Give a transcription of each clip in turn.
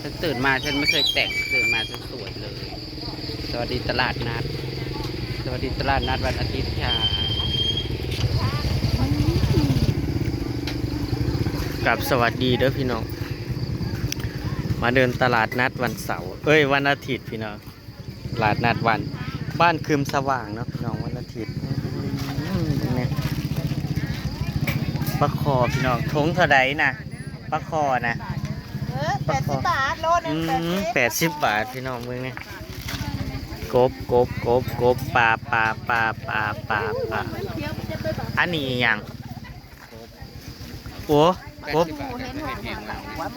ฉันตื่นมาฉันไม่เคยแต่ง ตื่นมาฉันสวยเลย สวัสดีตลาดนัด สวัสดีตลาดนัดวันอาทิตย์ค่ะ กับสวัสดีเด้อพี่น้อง มาเดินตลาดนัดวันเสาร์ เอ้ย วันอาทิตย์พี่น้อง ตลาดนัดวัน บ้านคืมสว่างเนาะพี่น้อง วันอาทิตย์ อืม นี่ ปลาข่อพี่น้อง ถุงเท่าใดนะ ปลาข่อนะ เออ แปดสิบบาท โลหนึ่ง อืม แปดสิบ แปดสิบบาทพี่น้อง เบิ่งนี่ กบ กบ กบ กบ ปลา ปลา อันนี้อีหยัง โอ้ กบ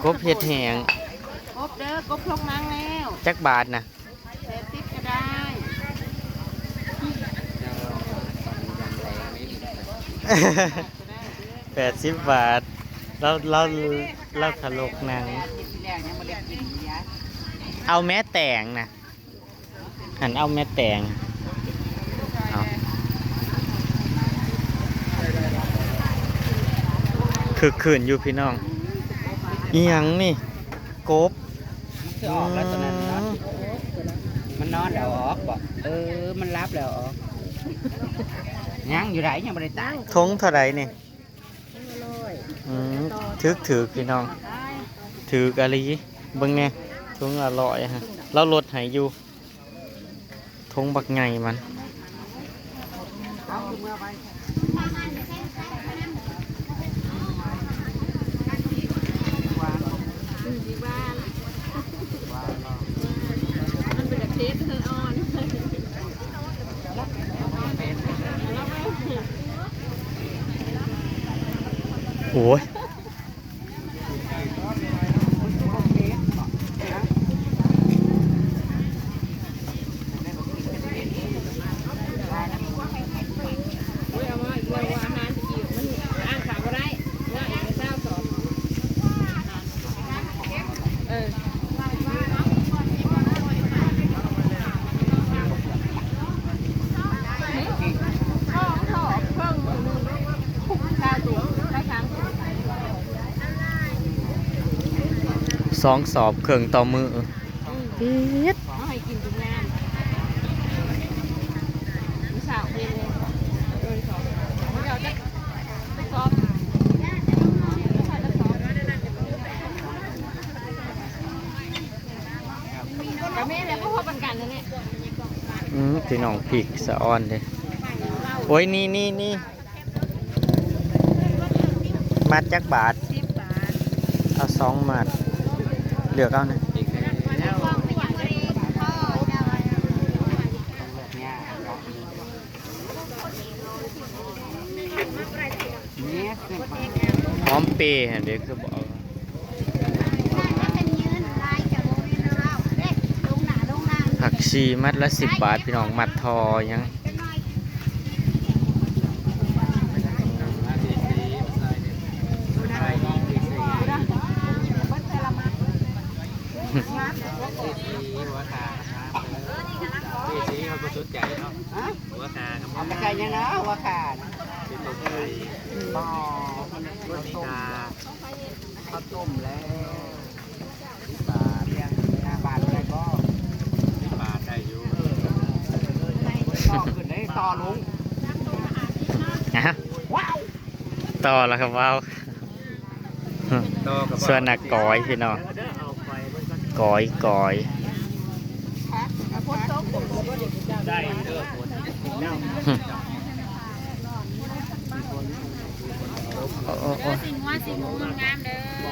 กบเห็ดแห้ง กบเด้อ กบทงหนังแล้ว จักบาทนะ แปดสิบก็ได้ แปดสิบบาท ลาว ลาว ลาวถลกหนัง เอาแม้แตงนะ หั่นเอาแม่แตง เอา คึกคืนอยู่พี่น้อง อีหยังนี่ กบ มันคือออกแล้วตอนนั้นเนาะ อืม มันนอนแล้วออกบ่ เออ มันหลับแล้วออก ยังอยู่ได๋ ยังบ่ได้ตาย ถุงเท่าใดนี่ อืม ถืกๆ พี่น้อง ถืกอีหลี เบิ่งแหน่ ถุงละร้อยฮะ ลาวลดให้อยู่ ถุงบักใหญ่มัน โอ้ย สองสอบเคิ่งต่อมื้อ อืม เฮ็ด เอาให้กินทุกอย่าง มื้อเช้าเย็น เออ สอง เดี๋ยวจะ อืม พี่น้อง พริกสะออนเด้ โอ้ย นี่ นี่ นี่ มัดจักบาท สิบบาท เอาสองมัด เลือกเอานะ หอมเปหั่นเด้ คือบ่เอา ผักชีมัดละสิบบาท พี่น้อง มัดทอหยัง หัวขา หัวขา เอามาใส่เนี่ยนะ หัวขา เป็นต้มไก่ บ่ มันมีกา ข้าวต้มแล้ว สิบบาท เลี้ยงห้าบาทได้บ่ สิบบาทได้อยู่ ต่อขึ้นได้ ต่อลง อ่ะ ว้าว ต่อแล้วครับ ว้าว ต่อกับ ส่วนนักกอยพี่น้อง กอย กอย ได้เด้อ โอ้ โอ้ โอ้ สิงัวสิหมูงามๆ เด้อ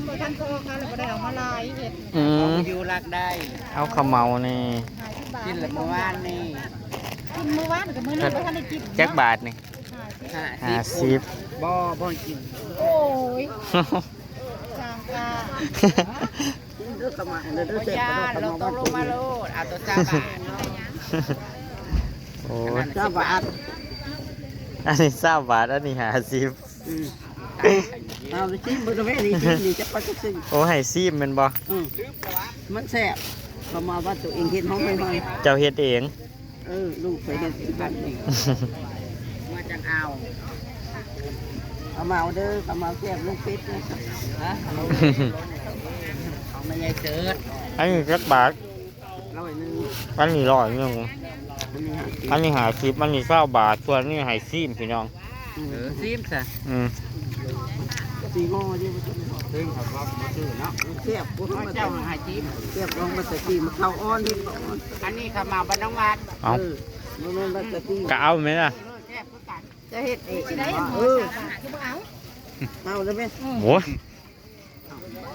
บ่ทันพอค่ะ แล้วก็ได้เอามาหลายเฮ็ด อืม อยู่รักได้ เอาข้าวเหมานี่ ห้าสิบบาท กินแล้วเมื่อวานนี่ กินมื้อวานกับมื้อนี้บ่ทันได้กิน จักบาทนี่ ห้าสิบ ห้าสิบ บ่ บ่กิน โอ้ย สร้างกา เด้อ เข้ามา เด้อ เด้อ บ่ย่าน ลงตกลงมาโลด เอาตัวซาวบาท โอ้ย ซาวบาท อันนี้ซาวบาท อันนี้ห้าสิบ อืม เอาไปชิมเบิ่งดูแม่ นี่ นี่ นี่ จักว่าจะซื้อ โอ้ ให้ชิมแม่นบ่ อืม มันแซ่บ เขามาว่าตัวเองเฮ็ดหอมใหม่ๆ เจ้าเฮ็ดเอง เออ ลูกเคยเฮ็ดที่บ้านเอง มาจังเอา ເອົາເມົາເດີ ເອົາເມົາແຊບ ລຸງເປັດນະ ຮະ ຂອງແມ່ໃຫຍ່ເສີດ. ອັນນີ້ຈັກບາດ? ຮ້ອຍໜຶ່ງ. ອັນນີ້ຮ້ອຍໜຶ່ງ. ອັນນີ້ຫ້າສິບ. ອັນນີ້ຫ້າສິບ ອັນນີ້ຊາວບາດ ສ່ວນນີ້ໃຫ້ຊີມພີ່ນ້ອງ. ເອີ ຊີມຊະ. ອືມ ສີ່ຫໍ່ຢູ່ ຊີມເຂົາກໍບໍ່ຊື້ເນາະ. ແຊບ ບໍ່ທຳມະດາ ເຈົ້າໃຫ້ຊີມ ແຊບ ລອງມາແຕ່ຊີມ ເຂົ້າອ່ອນເຮັດເຂົ້າອ່ອນ. ອັນນີ້ເຂົ້າເໝົາບ້ານໜອງຫວາດ. ເອົ້າ ເອີ ບໍ່ແມ່ນວ່າແຕ່ຊີມ ກໍເອົາແມ່ນລະ. ເອີ ແຊບຄືກັນ. ຈະເຮັດເອງ. ເອີ ເອົາໄດ້ໄໝ? ໂອ້ຍ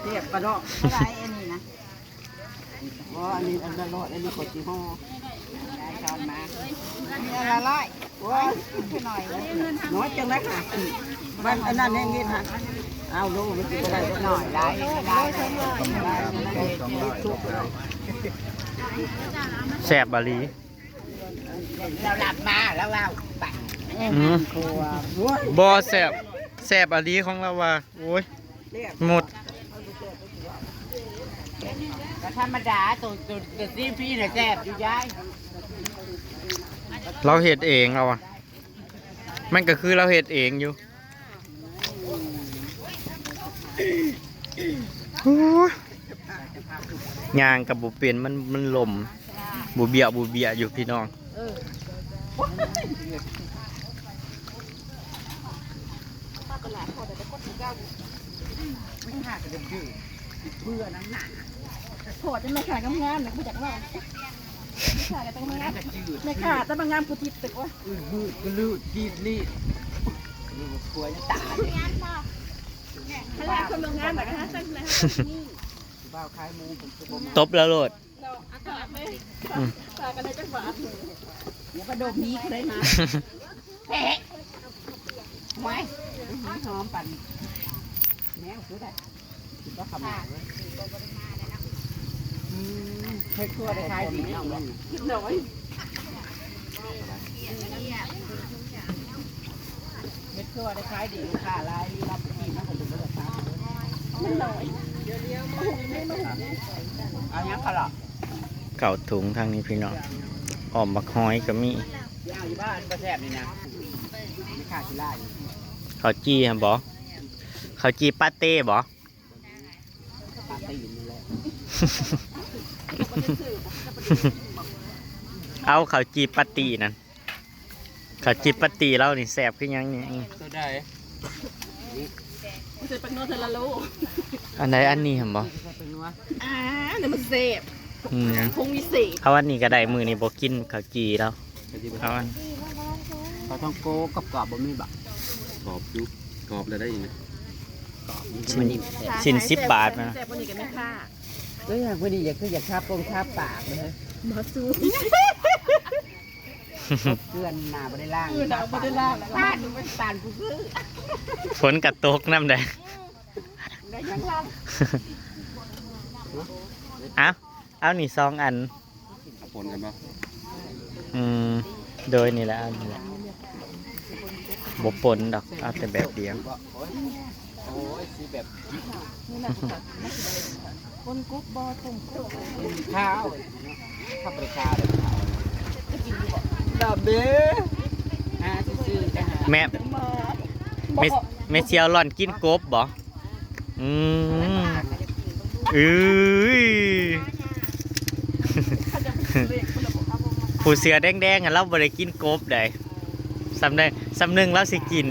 ແຊບປະເນາະ. ເທົ່າໃດອັນນີ້ນະ? ບໍ່ ອັນນີ້ອັນລະຮ້ອຍ ອັນນີ້ຂ້ອຍຊິຫໍ່. ໄດ້ ຊ້ອນມາ. ອັນລະຮ້ອຍ. ໂອ້ຍ ໜ້ອຍ ໜ້ອຍຈັ່ງໃດຫາ. ມັນອັນນັ້ນແຮງເຮັດຫາ. ເອົາໂລ ມັນຊິບໍ່ໄດ້ໜ້ອຍ ຫຼາຍ ຫຼາຍ ຫຼາຍ. ແຊບອີ່ຫຼີ. ລາວລັບມາ ລາວເວົ້າໄປ. ອືມ ບໍ່ ແຊບ ແຊບອີ່ຫຼີຂອງລາວວ່າ. ໂອ້ຍ ໝົດ. ກໍທຳມະດາ ໂຕ ໂຕ ໂຕຊີພີນະແຊບຢູ່ຍາຍ. ລາວເຮັດເອງລາວວ່າ. ມັນກໍຄືລາວເຮັດເອງຢູ່. ໂອ້ຍ ຍ່າງກໍບໍ່ເປັນ ມັນ ມັນລົ້ມ ບູບຽວ ບູບຽວຢູ່ພີ່ນ້ອງ. ພໍ້ແຕ່ແມ່ຄ້າງາມໆ ແລ້ວກໍບໍ່ຢາກເວົ້າ. ແມ່ຄ້າກໍຕ້ອງງາມ ແມ່ຄ້າຕ້ອງມາງາມຜູ້ທິດ ແຕ່ວ່າ ອືດ ກະລືດ ດີດລີດ ຄົວຕາຍ. ຄັນລາວຄົນບໍ່ງາມ ແລ້ວກໍຫາຊັ້ນແລ້ວ. ຕົບລາວໂລດ. ອືມ ປາກັນໄດ້ຈັກບາດ. ຢ່າປະດົມນີ້ເລີຍນະ. ເອະ ຫວຍ ຫອມປານແມວຄືໄດ້. ກິນບໍ່ເຂົ້າໝາກເລີຍ. ອືມ ເຮັດຄົວໄດ້ຂາຍດີເນາະມື້ນີ້. ໜ້ອຍ ເຮັດຄືວ່າໄດ້ຂາຍດີ ລູກຄ້າຫຼາຍ ມີຮັບກິນນຳເພິ່ນເລີຍ. ມັນໜ້ອຍ ເອົາຫຍັງກໍລະ? ເຂົ້າຖົງທາງນີ້ພີ່ນ້ອງ ອ້ອມບັກຫອຍກໍມີ. ເອົາຢູ່ບ້ານບໍ່ແຊບນີ້ນະ ມີຄ່າຊິຫຼາຍ. ເຂົ້າຈີ່ຫັ້ນບໍ? ເຂົ້າຈີ່ປາເຕ້ບໍ? ເອົາເຂົ້າຈີ່ປາຕີນັ້ນ ເຂົ້າຈີ່ປາຕີລາວນີ້ແຊບຄືຫຍັງນີ້. ອືມ ຕົວໃດ? ໃສ່ແປ້ງນົວເທື່ອລະໂລ. ອັນໃດ? ອັນນີ້ຫັ້ນບໍ? ໃສ່ແປ້ງນົວ. ອ່າ ອັນນີ້ມັນແຊບ. ອືມ ຜົງວິເສດ. ເອົາອັນນີ້ກໍໄດ້ ມື້ນີ້ບໍ່ກິນເຂົ້າຈີ່ລາວ. ເອົາອັນ ປາທ່ອງໂກກອບໆ ບໍ່ມີບໍ? ກອບຢູ່ ກອບແລ້ວໄດ້ນີ້. ຊິ້ນ ຊິ້ນສິບບາດນະ. ແຊບກວ່ານີ້ກໍແມ່ຄ້າ. ເອີຍ ມື້ນີ້ຢາກ ຄືຢາກທາປົງທາປາກເລີຍ. ບໍ່ສູ້ ເກືອນໜ້າບໍ່ໄດ້ລ້າງ ເອີ ໜ້າບໍ່ໄດ້ລ້າງ ປານ ປານຜູ້ຊື້. ຝົນກໍຕົກນຳໃດ໋. ໄດ້ຫຍັງລ້າງ? ເອົ້າ ເອົານີ້ສອງອັນ. ເອົາປົນກັນບໍ່? ອືມ ໂດຍ ນີ້ແຫຼະ ເອົານີ້ແຫຼະ ບໍ່ປົນດອກ ເອົາແຕ່ແບບດຽວ. ໂອ້ຍ ຊິແບບ ປົນກຸບບໍ່? ຕົ້ມກຸບ ຂາວ ທຳມະດາ ດຳເດ້. ຫາຊື່ໆ ແມ່ ແມ່ ແມ່ສ່ຽວຫຼອນກິນກົບບໍ່? ອືມ ເອີຍ ຜູ້ເສື້ອແດງໆ ລາວບໍ່ໄດ້ກິນກົບໃດ໋. ສ່ຳໃດ ສ່ຳໜຶ່ງລາວຊິກິນ.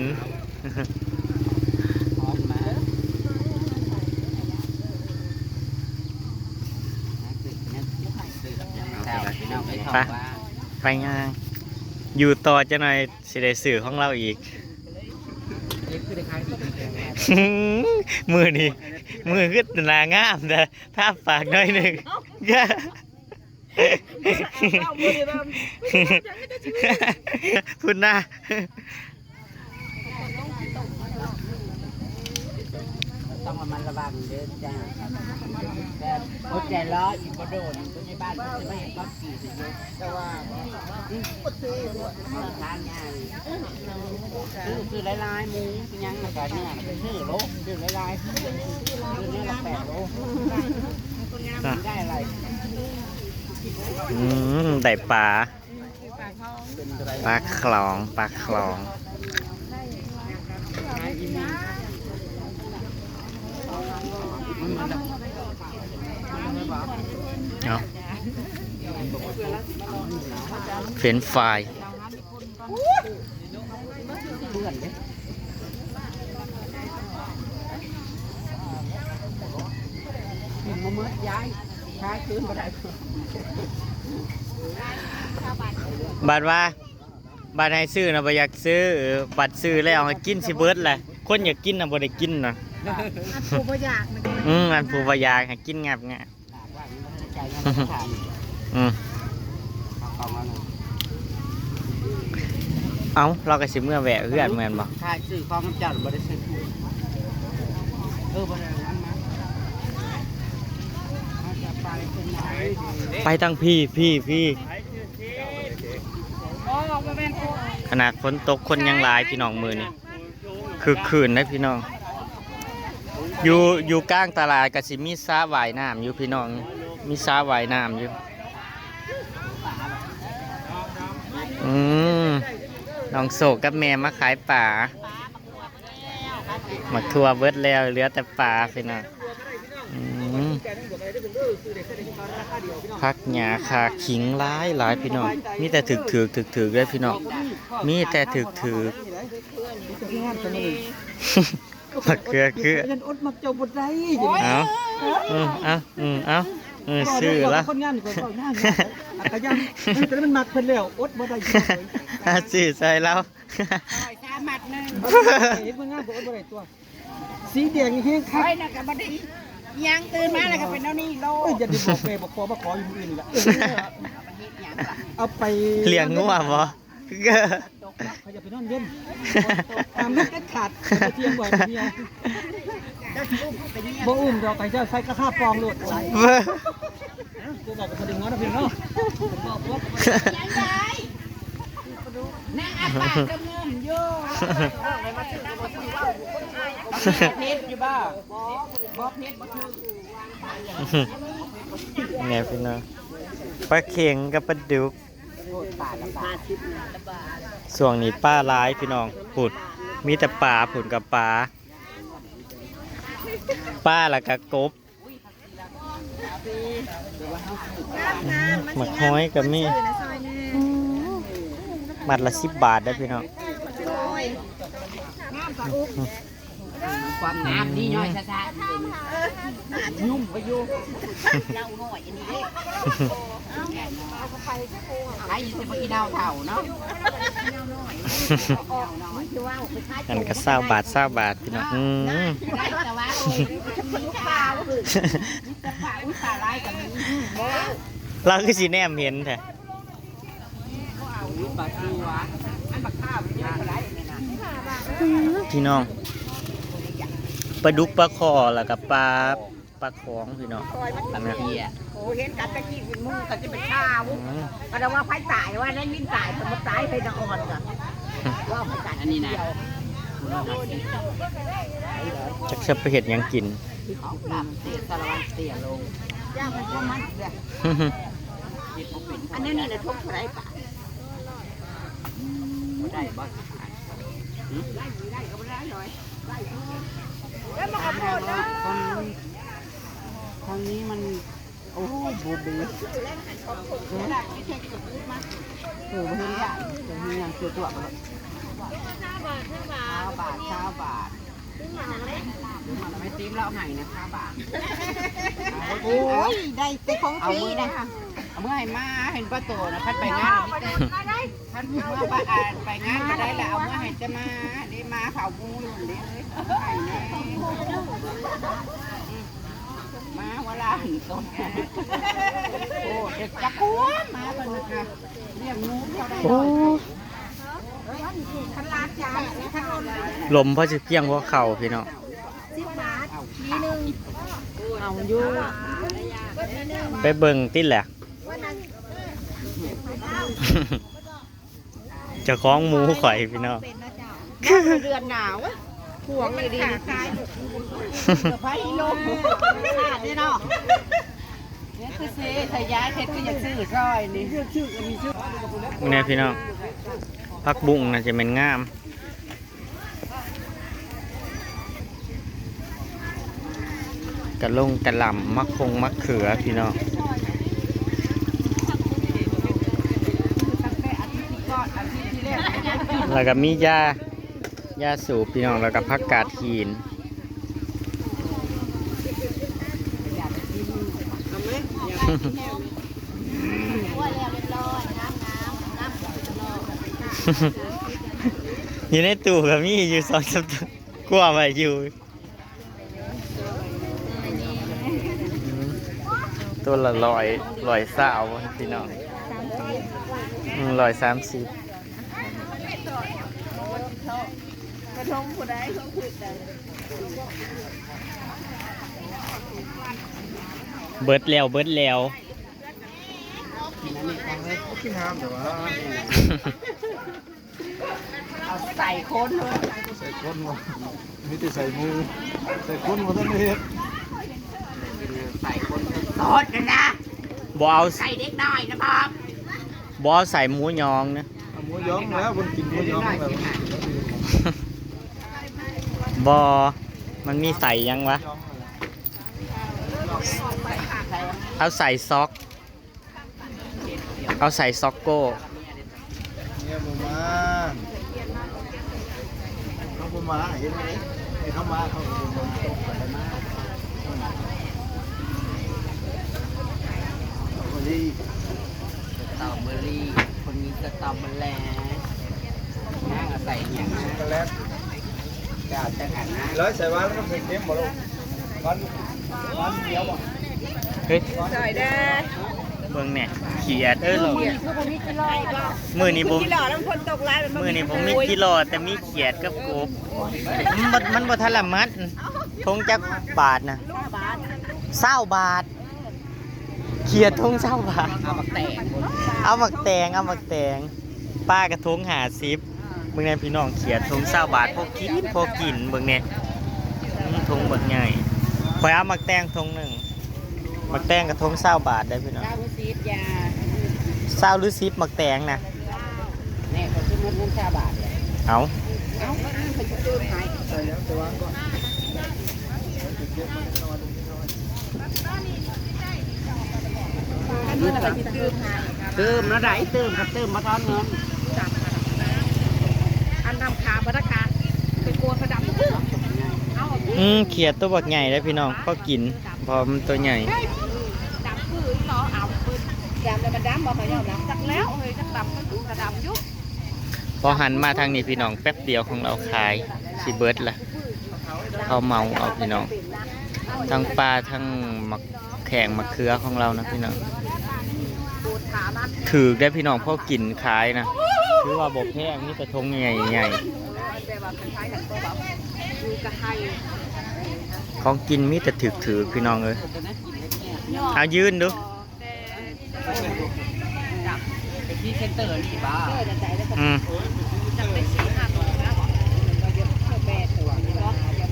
ໄປ ໄປຍ່າງ ຢູ່ຕໍ່ຈັກໜ່ອຍ ຊິໄດ້ຊື້ຂອງລາວອີກ. ມື້ນີ້ ມື້ຄືໜ້າງາມແທ້ ທາປາກໜ້ອຍໜຶ່ງ ພຸ້ນນະ. ຕ້ອງລະມັດລະວັງເດີຈ້າ ແບບອົດໃຈລໍອີກບໍ່ໂດນ ຄົນໃນບ້ານເພິ່ນຊິມາເຮັດຄວາມ ແຕ່ວ່າ ອືມ ທາງງ່າຍ ຊື້ ຊື້ຫຼາຍໆ ໝູ ຫຍັງ ແລ້ວກະເນື້ອ ຊື້ໂລ ຊື້ຫຼາຍໆ ຊື້ເນື້ອລະແປດໂລ ໄດ້ອະໄລ? ອືມ ໄດ້ປາ ປາຂອງ ປາຂອງ. ຫາກິນມື້ ເຟຣນຟາຍ ກິນບໍ່ໝົດ ຢາຍ ຂາຍຄືນບໍ່ໄດ້ ບາດວ່າ ບາດໃຫ້ຊື້ນະບໍ່ຢາກຊື້ ບາດຊື້ແລ້ວໃຫ້ກິນຊິເບິດແຫຼະ ຄົນຢາກກິນນະບໍ່ໄດ້ກິນນະ ອັນຜູ້ບໍ່ຢາກນະ ອືມ ອັນຜູ້ບໍ່ຢາກໃຫ້ກິນງາບໆ. ອືມ ເອົ້າ ລາວກໍຊິເມືອແວະເຮືອນແມ່ນບໍ່? ຂາຍຊື້ຂອງນຳເຈົ້າບໍ່ໄດ້ຊື້ ເອີ ບໍ່ໄດ້ເອົາເງິນມາ ໄປທາງພີ້ ພີ້ ພີ້ ຂະໜາດຝົນຕົກຄົນຍັງຫຼາຍ ພີ່ນ້ອງ ມື້ນີ້. ຄຶກຄື້ນເດ້ພີ່ນ້ອງ ຢູ່ ຢູ່ກາງຕະຫຼາດກໍຊິມີສະວ່າຍນ້ຳຢູ່ພີ່ນ້ອງ ມີສະວ່າຍນ້ຳຢູ່ ອືມ ນ້ອງໂຊກກັບແມ່ມາຂາຍປາ ໝາກຖົ່ວເບິດແລ້ວ ເຫຼືອແຕ່ປາພີ່ນ້ອງ ອືມ ຜັກຫຍ້າ ຂ່າ ຂີງ ຫຼາຍໆ ພີ່ນ້ອງ ມີແຕ່ຖືກໆ ຖືກໆ ເດີພີ່ນ້ອງ ມີແຕ່ຖືກໆ. ໝາກເຂືອຄື ຢ້ານອົດມັກເຈົ້າບໍ່ໄດ້ ເອົາ ເອີ ເອົາ ເອີ ເອົາ ເອີ ຊື້ລະ ຄົນງາມນີ້ກໍເວົ້າຍາກ ອາກະຍັງ ແຕ່ມັນມັກເພິ່ນແລ້ວ ອົດບໍ່ໄດ້ ຫາຊື້ໃສ່ລາວ ຮ້ອຍສາມມັດໜຶ່ງ ເຫັນຄົນງາມກໍອົດບໍ່ໄດ້ຕົວະ ສີແດງນີ້ແຮງຄັກ ຂ້ອຍນະກໍບໍ່ໄດ້ຫຍັງ ຕື່ນມາແລ້ວກໍເປັນແນວນີ້ໂລດ ເອີ ຢ່າໄດ້ບອກແມ່ບອກພໍ່ມາຂໍຢູ່ມື້ອື່ນນີ້ລະ ເອີ ເອົາໄປລ້ຽງງົວບໍ່? ເຂົາຈະໄປນອນເວັນ ຫ້າມລຸກເດັດຂາດ ເຂົາຈະທຽງບໍ່ໃຫ້ໄປເໝີ່ຍ ບໍ່ອຸ້ມດອກ ໃຫ້ເຈົ້າໃສ່ກະທະປ່ອງໂລດ ເອີ ບໍ່ບອກກໍບໍ່ໄດ້ຫົວເນາະພີ່ນ້ອງເນາະ ນາງອາປາກກະເງິມຢູ່ ເຜັດຢູ່ບໍ່? ບໍ່ເຜັດບໍ່ຖືກ ແມ່ພີ່ນ້ອງ ປາເຂັງກັບປາດຸກ ຊ່ວງນີ້ປາຫຼາຍພີ່ນ້ອງ ພຸ້ນ ມີແຕ່ປາ ພຸ້ນກໍປາ ປາ ແລ້ວກໍກົບ ໝາກຫອຍກໍມີ ມັດລະສິບບາດເດີ້ພີ່ນ້ອງ ຄວາມງາມນີ້ຍ້ອຍຊ້າໆ ຫຍຸ້ມໄປຢູ່ ເຈົ້ານ້ອຍອັນນີ້ເດ້ ໃຜຊິບໍ່ກິນເອົາເຖົ້າເນາະ ອັນກໍຊາວບາດ ຊາວບາດ ພີ່ນ້ອງ ອືມ ລາວຄືຊິແນມເຫັນແທ້. ພີ່ນ້ອງ ປາດຸກ ປາຄໍ່ ແລ້ວກໍປາ ປາຂອງ ພີ່ນ້ອງ ໂອ້ ເຫັນກັນຕະກີ້ ໝູ່ກໍຈະເປັນຂ່າວ ອືມ ກໍໄດ້ວ່າໃຜຕາຍ ວ່າໄດ້ຍິນຕາຍ ກໍບໍ່ຕາຍ ໃຜນະອ່ອນກໍ ເວົ້າກັນ ອັນນີ້ນະ ຈັກຊິໄປເຮັດຫຍັງກິນ ເສຍສາລະວັນເສຍລົງ ອັນນີ້ນະ ຖົງເທົ່າໃດປະ? ບໍ່ໄດ້ບໍ່? ໄດ້ ໄດ້ກໍບໍ່ໄດ້ ໄດ້ຢູ່ ໄດ້ຢູ່ ແລ້ວມັນກໍໂພດເດີ ທາງນີ້ ທາງນີ້ມັນ ໂອ້ຍ ບໍ່ເບ ເອີ ບໍ່ເຫັນຢ່າງ ເອີ ມີຫຍັງຕົວໆ ບໍ່ ຊາວບາດ ຊາວບາດ ຊາວບາດ ຊື້ມາແລ້ວ ຊື້ມາແລ້ວ ແມ່ຕີມລາວໃຫ້ນະ ຊາວບາດ ໂອ້ຍ ໄດ້ແຕ່ຂອງຟຣີນະ ເອົາເມືອໃຫ້ໝາ ເຫັນປາໂຕນະ ຄັນໄປງານມີແຕ່ ຄັນເມືອບ້ານ ໄປງານກໍໄດ້ລະ ເອົາເມືອໃຫ້ແຕ່ໝາເດ້ ໝາເຝົ້າໝູຢູ່ເດ້ ໃຫ້ແດ່ ໝາຫົວລ້ານ ໂອ້ ເດັກຈັກຂວບ ໝາເພິ່ນນະ ລ້ຽງໝູເທົ່າໃດ ໂອ້ ລົມພໍຊິພຽງຫົວເຂົ່າ ພີ່ນ້ອງ ສິບບາດ ມີໜຶ່ງ ເອົາຢູ່ ໄປເບິ່ງຕິແຫຼະ ເຈົ້າຂອງໝູຂ້ອຍ ພີ່ນ້ອງ ເດືອນໜາວ ຫວງອີ່ຫຼີ ຂາຍໄປໂລ ຂາດເດ້ເນາະ ນີ້ຄືຊິຂະຫຍາຍເຮັດ ຄືຢາກຊື້ຊ່ອຍນີ້ ນີ້ພີ່ນ້ອງ ຜັກບຸ້ງໜ້າຈະແມ່ນງາມ ກະລົງກະຫຼ່ຳ ໝາກຄົງໝາກເຂືອ ພີ່ນ້ອງ ຕັ້ງແຕ່ ແລ້ວກໍມີຢາ ຢາສູບພີ່ນ້ອງ ແລ້ວກໍຜັກກາດຫີນ. ຢູ່ໃນຕູ້ກໍມີຢູ່ສອງສາມຕົວ ກົວໄວ້ຢູ່. ຕົວລະຮ້ອຍ ຮ້ອຍຊາວພີ່ນ້ອງ. ອືມ ຮ້ອຍສາມສິບ. ເບິດແລ້ວ ເບິດແລ້ວ. ກິນອັນນີ້ກ່ອນເລີຍ ກິນຫ້າມແຕ່ວ່າ ເອົາໃສ່ຄົນເລີຍ ໃສ່ຄົນວ່າ ມີແຕ່ໃສ່ໝູ ໃສ່ຄົນບໍ່ທັນໄດ້ເຮັດ ໃສ່ຄົນສົດໆນະ ບໍ່ເອົາ ໃສ່ເດັກນ້ອຍນະພໍ່ ບໍ່ເອົາໃສ່ໝູຢອງນະ ເອົາໝູຢອງແລ້ວ ເພິ່ນກິນໝູຢອງແລ້ວ ບໍ່ ມັນມີໃສ່ຫຍັງວະ ເອົາໃສ່ຊອກ. ເອົາໃສ່ຊອກໂກ້ ເມຍບໍ່ມາ ເຂົາບໍ່ມາ ເຫັນໄໝ ໃຫ້ເຂົາມາ ເຂົາກໍບໍ່ມາ ສະຕໍເບີຣີ ສະຕໍເບີຣີ ຄົນນີ້ສະຕໍເບີຣີ ນາງເອົາໃສ່ຫຍັງ ຊັອກໂກແລັດ. ເຈົ້າຈັກອັນນະ ເລີຍໃສ່ຫວານກັບໃສ່ເຄັມບໍ່ລູກ ຫວານ ຫວານດຽວບໍ່ ເຮີ້ຍ ໃສ່ແດ່ ເບິ່ງແດ່ ຂຽດເອີຍ ມື້ນີ້ຄືບໍ່ມີກິໂລ ມື້ນີ້ບໍ່ ມື້ນີ້ບໍ່ມີກິໂລ ແຕ່ມີຂຽດກັບກົບ ມັນບໍ່ ມັນບໍ່ທັນລະມັດ ຖົງຈັກບາດນະ ຊາວບາດ ຂຽດຖົງຊາວບາດ ເອົາໝາກແຕງ ເອົາໝາກແຕງ ເອົາໝາກແຕງ ປາກະຖົງຫ້າສິບ ເບິ່ງແດ່ພີ່ນ້ອງ ຂຽດຖົງຊາວບາດ ພໍກິນ ພໍກິນ ເບິ່ງແດ່ ອືມ ຖົງບັກໃຫຍ່ ຂ້ອຍເອົາໝາກແຕງຖົງໜຶ່ງ ໝາກແຕງກະຖົງຊາວບາດເດ້ພີ່ນ້ອງ ຊາວຫຼືສິບ ຢາ ຊາວຫຼືສິບ ໝາກແຕງນະ ແນ່ ຂ້ອຍຊິໝົດເງິນຊາວບາດເດ້ ເອົາ ເອົາ ຂ້ອຍຊິຕື່ມໃຫ້ ໃສ່ແລ້ວ ແຕ່ວ່າກໍ ຕື່ມແລ້ວໃດ ຕື່ມ ຄັນຕື່ມມາທອນເງິນ ອັນນຳຂາບໍ່ໄດ້ກະ ໄປໂກນປະດັບ ເອົາ ອືມ ຂຽດໂຕບັກໃຫຍ່ເດ້ພີ່ນ້ອງ ພໍກິນ ເພາະມັນໂຕໃຫຍ່ ດຳຄືເນາະ ເອົາ ດຳແລ້ວມັນດຳບໍ່ ຂ້ອຍຍອມຮັບ ຈັກແລ້ວເຮີ້ຍ ຈັກດຳ ມັນກະດຳຢູ່. ພໍຫັນມາທາງນີ້ພີ່ນ້ອງ ແປັບດຽວຂອງລາວຂາຍຊິເບິດລະ ເຂົາເໝົາເອົາພີ່ນ້ອງ ທັງປາ ທັງໝາກແຂ້ງໝາກເຂືອຂອງລາວນະພີ່ນ້ອງ ຖືກເດ້ພີ່ນ້ອງ ພໍກິນຂາຍນະ ຖືວ່າບໍ່ແພງ ມີແຕ່ຖົງໃຫຍ່ໆ ຂອງກິນມີແຕ່ຖືກໆ ພີ່ນ້ອງເອີຍ ເອົາຢືນດູ. ເປັນພຣີເຊັນເຕີນີ້ບໍ? ອືມ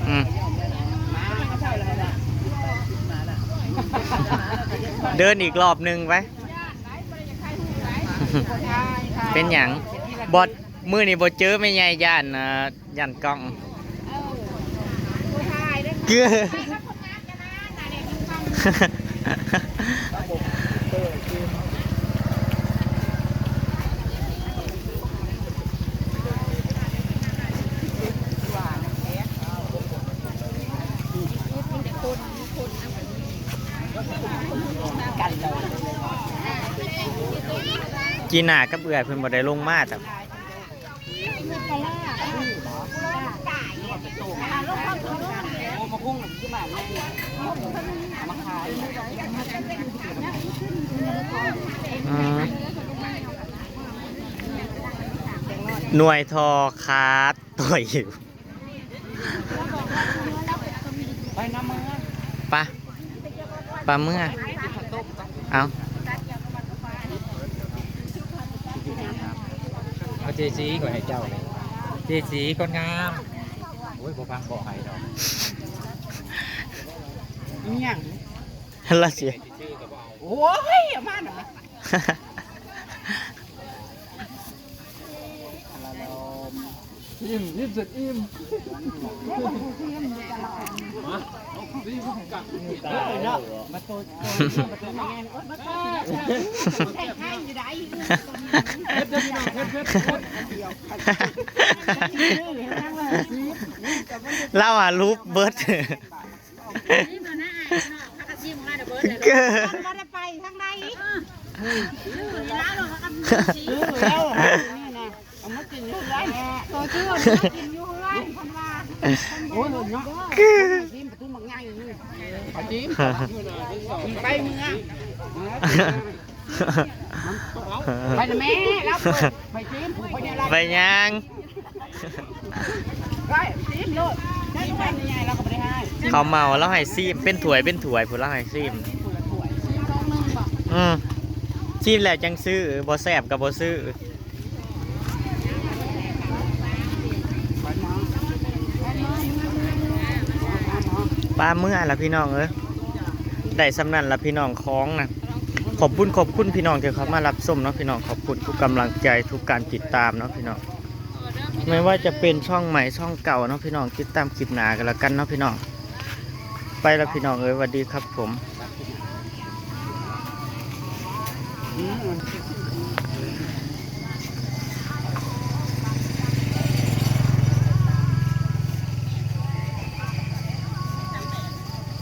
ອືມ ເດີນອີກລອບໜຶ່ງໄປ ເປັນຫຍັງ? ບໍ່ ມື້ນີ້ບໍ່ເຈີແມ່ໃຫຍ່ ຢ້ານ ຢ້ານກ້ອງ ເອີ ຜູ້ຊາຍເດ້ ເກືອ ຈີ່ໜ້າກັບເອື້ອຍເພິ່ນບໍ່ໄດ້ລົງມາ ແຕ່ ອືມ ໜ່ວຍທໍ່ຂາດ ໂຕຍຢູ່ ໄປນຳເມືອ ໄປ ໄປເມືອ ເອົາ ເອົາເຈຊີກ່ອນໃຫ້ເຈົ້າ ເຈຊີຄົນງາມ ໂອ້ຍ ບໍ່ຟັງເບາະໃຫ້ດອກ ອີຫຍັງ ລະຊິ ໂອ້ຍ ເອົາມານະ. ອີ່ມ ອີ່ມສຸດອີ່ມ ມາ ມາໂຕ ໂຕ ໂຕ ເຮັດເດີພີ່ນ້ອງ ເຮັດ ເຮັດ ເຮັດ. ລາວຫາຮູບເບິດ ບໍ່ໄດ້ໄປທາງໃດ ຊື້ແລ້ວ ນີ້ນະ ເອົາມາກິນຢູ່ເຮືອນ ໂຕຊື່ເອົາມາກິນຢູ່ເຮືອນ ເພິ່ນວ່າ ໂອ້ຍ ເນາະ ຊີມປາທູບັກໃຫຍ່ນີ້ ໄປເມືອງ ໄປນະແມ່ ລາວໄປຊີມ ຜູ້ໃຫຍ່ລາວ ໄປຍ່າງ ໄປຊີມໂລດ ຊີມໄປໃຫຍ່ ລາວກໍບໍ່ໄດ້ໃຫ້ ເຂົາເໝົາ ລາວໃຫ້ຊີມ ເປັນຖ້ວຍ ເປັນຖ້ວຍພຸ້ນ ລາວໃຫ້ຊີມ ອືມ ຊີມແລ້ວຈັ່ງຊື້ ບໍ່ແຊບກໍບໍ່ຊື້. ປາເມືອລະພີ່ນ້ອງເອີຍ ໄດ້ສ່ຳນັ້ນລະພີ່ນ້ອງ ຂອງນະ ຂອບຄຸນ ຂອບຄຸນພີ່ນ້ອງທີ່ເຂົ້າມາຮັບຊົມເນາະພີ່ນ້ອງ ຂອບຄຸນທຸກກຳລັງໃຈ ທຸກການຕິດຕາມເນາະພີ່ນ້ອງ ແມ່ນວ່າຈະເປັນຊ່ອງໃໝ່ຊ່ອງເກົ່າເນາະພີ່ນ້ອງ ຕິດຕາມຄລິບໜ້າກັນລະກັນເນາະພີ່ນ້ອງ ໄປລະພີ່ນ້ອງເອີຍ ຫວັດດີຄັບຜົມ. ອືມ